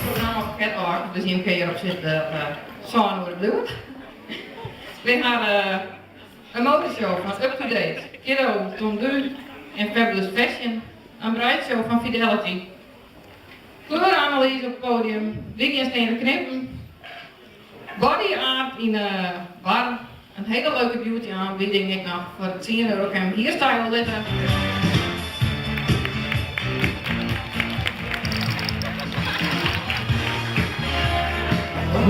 Programma dus jim kinne hjir op sich sân oere bliuwe. Wy hawwe in modeshow fan Up to Date, Kiddo, Tondu en Fabulous Fashion, in breidshow fan Fidelity, kleurenanalyse op it podium, wy gean stean te knippen, body art yn 'e bar, in hiele leuke beauty oanbieding ek noch, foar tsien euro kin je hairstyle litte.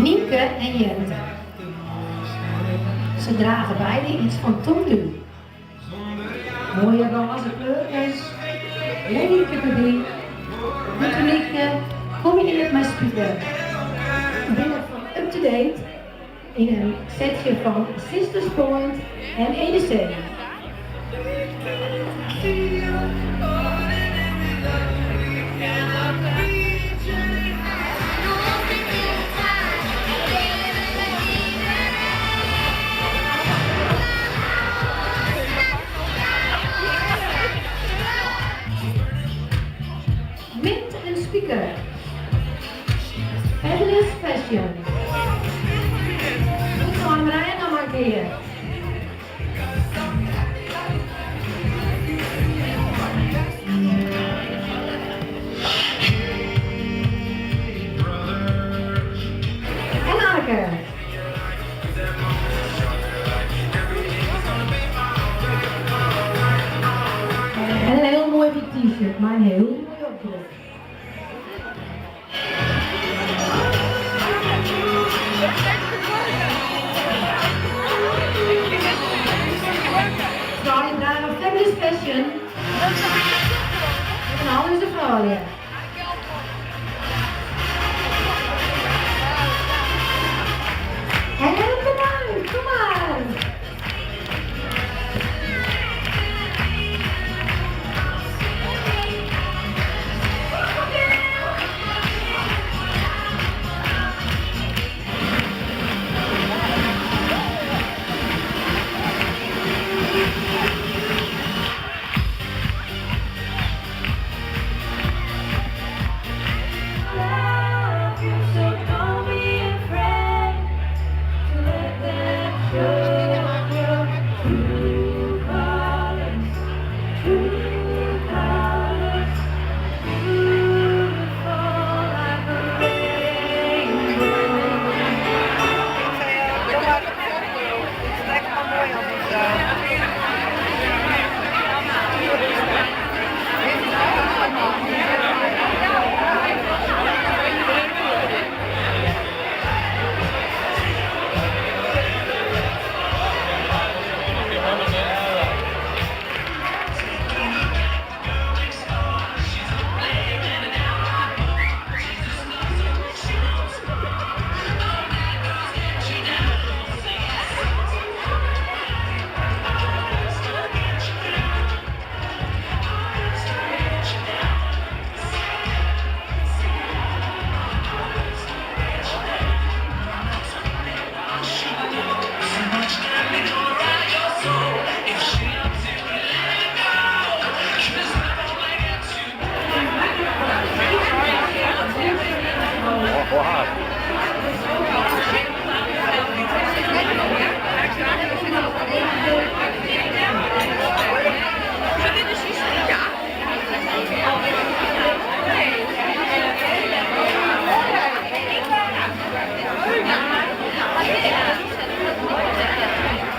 Nynke en Jente. Se drage beide iets fan Tondu. Moaie rôze kleurkes, lelyke derby, in tuniekje kombineard mei spiker. Binne fan Up To Date yn in setsje fan Sisters Point en EDC. Mint en spiker. Fabulous Fashion. Goed zo, Annemarije, noch mar in kear. En Anneke. En in hiel moai wyt t-shirt mei in hiel moai opdruk. Froulju drage Fabulous Fashion en al ús froulju. En bedankt, kom mar!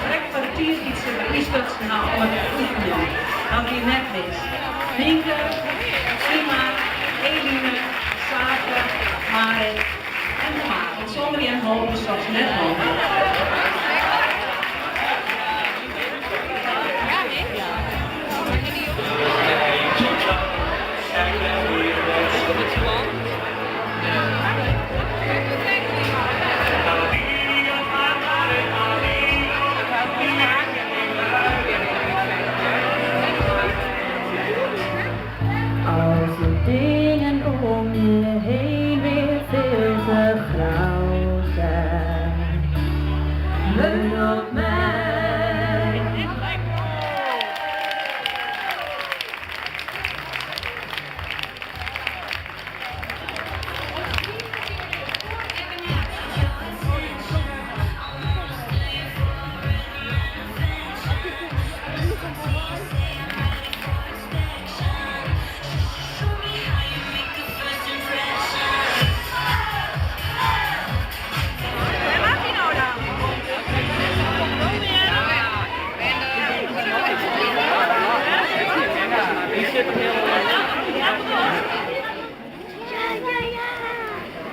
Krekt foar de tiid dy't se ynstutsen ha om it te oefenjen. Dat gie net mis. Nynke, Sima, Eline, Sake, Marit en de maat. Want sûnder jim help is soks net mooglik. Als de dingen om je heen weer veel te grauw zijn, leun op mij.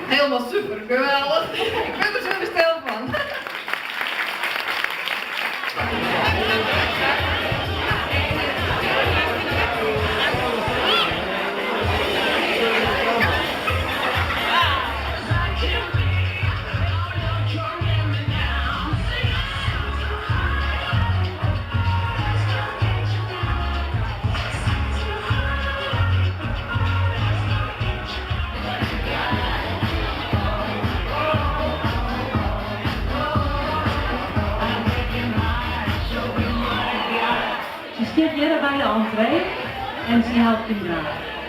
Helemaal super, geweldig. Ik ben er zo weer stil fan. Se stiet hjir by de entree en sy helpt him graach.